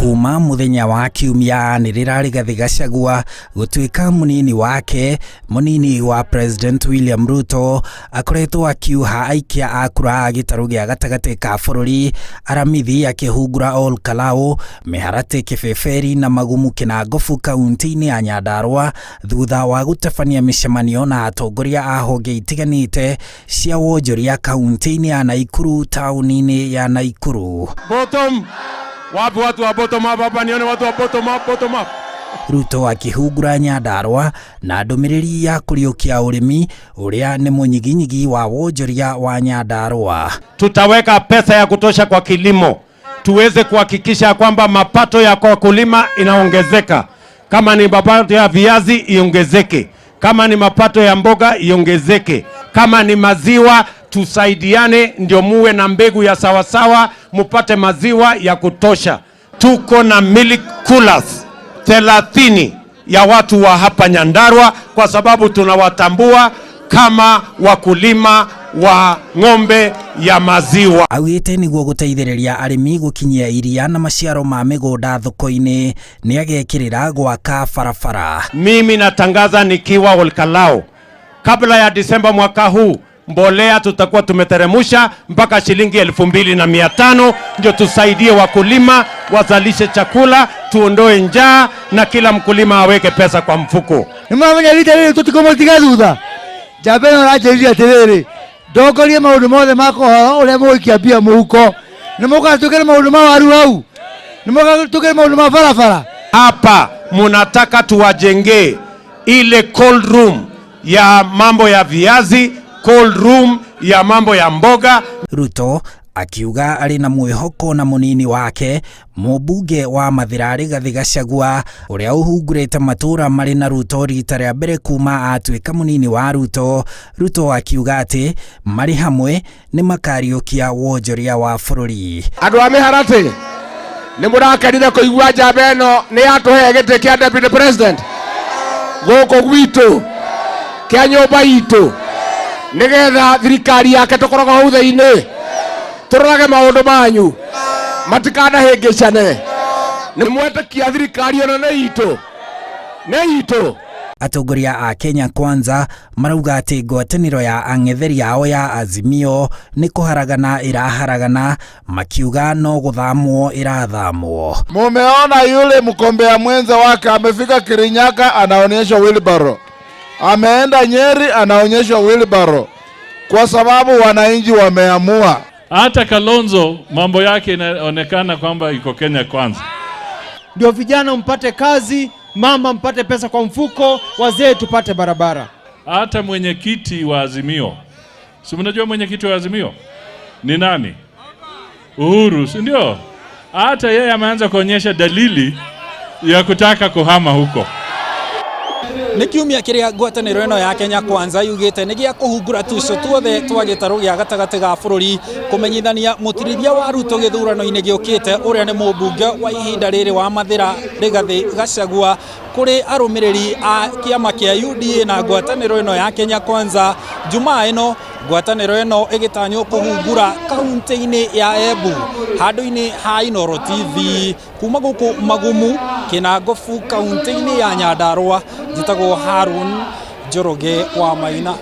Kuma mũthenya wa Kiumia anĩrĩra Rigathĩ Gachagua gũtuĩka mũnini wake, mũnini wa President William Ruto akoretwo akiuha aikia a kura a gĩtarũ gĩa gatagatĩ ka bũrũri Aramithi akĩhungura Ol Kalou, Mĩharatĩ Kĩbĩbĩri na Magumu Kĩnangobu kaunti-inĩ ya Nyandarua thutha wa gũtabania mĩcemanio na atongoria a honge itiganĩte cia wonjoria kaunti-inĩ ya Naikuru taũni-inĩ ya Naikuru. Bottom. Wapi watu wa bottom up hapa? Nione watu wa bottom up, bottom up. Ruto akĩhungura Nyandarua na ndũmĩrĩri ya kũriũkia ũrĩmi ũrĩa nĩ mũnyiginyigi wa wonjoria wa Nyandarua. Tutaweka pesa ya kutosha kwa kilimo, tuweze kuhakikisha kwamba mapato ya kwa wakulima inaongezeka. Kama ni mapato ya viazi iongezeke, kama ni mapato ya mboga iongezeke, kama ni maziwa tusaidiane, ndio muwe na mbegu ya sawasawa, mupate maziwa ya kutosha. Tuko na milk coolers 30 ya watu wa hapa Nyandarua kwa sababu tunawatambua kama wakulima wa ng'ombe ya maziwa. Augĩte nĩguo gũteithĩrĩria arĩmi gũkinyia iria na maciaro ma mĩgũnda thoko-inĩ nĩagekĩrĩra gwaka barabara. Mimi natangaza nikiwa Olkalou, kabla ya Disemba mwaka huu mbolea tutakuwa tumeteremusha mpaka shilingi 2,500 ndio tusaidie wakulima wazalishe chakula, tuondoe njaa na kila mkulima aweke pesa kwa mfuko. Nĩmamenya rita rĩrĩ tũtikũmũtiga thutha. Njamba ĩno ĩranjĩrire atĩrĩrĩ, ndongorie maũndũ mothe ma kũhoro ũrĩa mũgũikia mbia mũhuko. Nĩ mũkaga tũkĩre maũndũ ma waru hau, nĩ mũkaga tũkĩre maũndũ ma barabara. Hapa munataka tuwajengee ile cold room ya mambo ya viazi, cold room ya mambo ya mboga. Ruto akiuga arĩ na mwĩhoko na mũnini wake mũmbunge wa Mathĩra Rigathĩ Gachagua ũrĩa ũhungurĩte matũra marĩ na Ruto rita rĩa mbere kuma atuĩka mũnini wa Ruto. Ruto akiuga atĩ marĩ hamwe nĩ makariũkia wonjoria wa bũrũri. Andũ a Mĩharatĩ, nĩ mũrakenire kũigua njamba ĩno nĩ yatũhe gĩtĩ kĩa deputy president gũkũ gwitũ kĩa nyũmba itũ, nĩgetha thirikari yake tũkoragwo hau thĩinĩ tũrorage maũndũ manyu matikanahĩngĩcane. Nĩ mwetĩkia thirikari ĩno nĩ itũ, nĩ itũ. Atongoria a Kenya Kwanza marauga atĩ ngwatanĩro ya ang'etheri ao ya Azimio nĩ kũharagana ĩraharagana, makiuga no gũthamwo ĩrathamwo. Mumeona yule mgombea mwenza wake amefika Kirinyaga anaonyesha wheelbarrow, ameenda Nyeri anaonyesha wheelbarrow, kwa sababu wananchi wameamua. Hata Kalonzo mambo yake inaonekana kwamba iko Kenya Kwanza. Ndio vijana mpate kazi, mama mpate pesa kwa mfuko, wazee tupate barabara. Hata mwenyekiti wa Azimio, si mnajua mwenyekiti wa Azimio ni nani? Uhuru, si ndio? Hata yeye ameanza kuonyesha dalili ya kutaka kuhama huko. Nĩ kiumia kĩrĩa ngwatanĩro ĩno ya Kenya Kwanza yugĩte nĩ gĩa kũhungura tuco tuothe twa gĩtarũ gĩa gatagatĩ ga bũrũri kũmenyithania mũtirithia wa Ruto gĩthurano-inĩ gĩũkĩte ũrĩa nĩ mũmbunge wa ihinda rĩrĩ wa Mathĩra Rigathĩ Gachagua kũrĩ arũmĩrĩri a kĩama kĩa UDA na ngwatanĩro ĩno ya Kenya Kwanza. Jumaa ĩno ngwatanĩro ĩno ĩgĩtanywo kũhungura kaunti-inĩ ya Embu handũ-inĩ ha Inooro TV kuma gũkũ Magumu Kĩnangobu kaunti-inĩ ya Nyandarua. Njĩtagwo Harun Njoroge wa Maina.